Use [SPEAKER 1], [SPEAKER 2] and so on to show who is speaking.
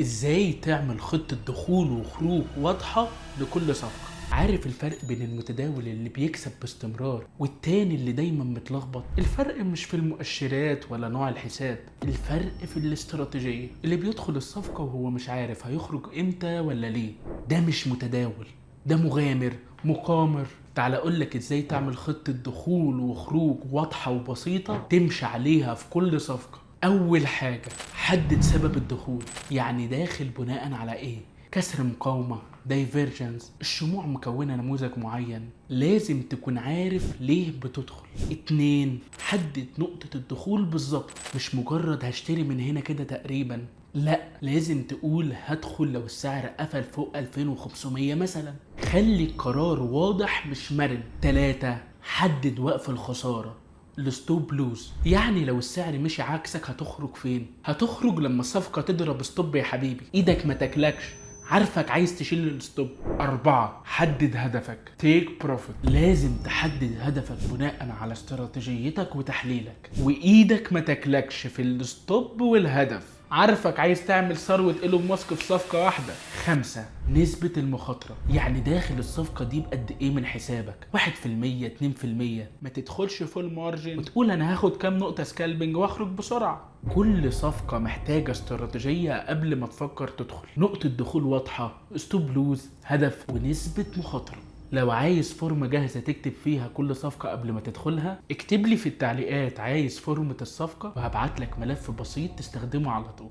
[SPEAKER 1] ازاي تعمل خطة دخول وخروج واضحة لكل صفقة؟ عارف الفرق بين المتداول اللي بيكسب باستمرار والتاني اللي دايما متلخبط؟ الفرق مش في المؤشرات ولا نوع الحساب، الفرق في الاستراتيجية. اللي بيدخل الصفقة وهو مش عارف هيخرج امتى ولا ليه، ده مش متداول، ده مغامر مقامر. تعال اقولك ازاي تعمل خطة دخول وخروج واضحة وبسيطة تمشي عليها في كل صفقة. اول حاجة، حدد سبب الدخول، يعني داخل بناء على ايه؟ كسر مقاومة، divergence، الشموع مكونة نموذج معين، لازم تكون عارف ليه بتدخل. 2، حدد نقطة الدخول بالظبط، مش مجرد هشتري من هنا كده تقريبا، لا، لازم تقول هدخل لو السعر قفل فوق 2500 مثلا. خلي القرار واضح مش مرن. 3، حدد وقف الخسارة، ال stop loss، يعني لو السعر مشي عكسك هتخرج فين؟ هتخرج لما الصفقة تضرب stop يا حبيبي، ايدك ما تاكلكش، عارفك عايز تشيل ال stop. 4، حدد هدفك، take profit، لازم تحدد هدفك بناء على استراتيجيتك وتحليلك، وايدك ما تاكلكش في ال stop والهدف، عارفك عايز تعمل ثروة ايلون ماسك في صفقة واحدة. 5، نسبة المخاطرة، يعني داخل الصفقة دي بقد ايه من حسابك؟ 1%، 2%. ما تدخلش full margin وتقول انا هاخد كام نقطة scalping واخرج بسرعة. كل صفقة محتاجة استراتيجية قبل ما تفكر تدخل، نقطة دخول واضحة، stop loss، هدف، ونسبة مخاطرة. لو عايز فورمة جاهزة تكتب فيها كل صفقة قبل ما تدخلها، اكتب لي في التعليقات عايز فورمة الصفقة، وهبعت لك ملف بسيط تستخدمه على طول.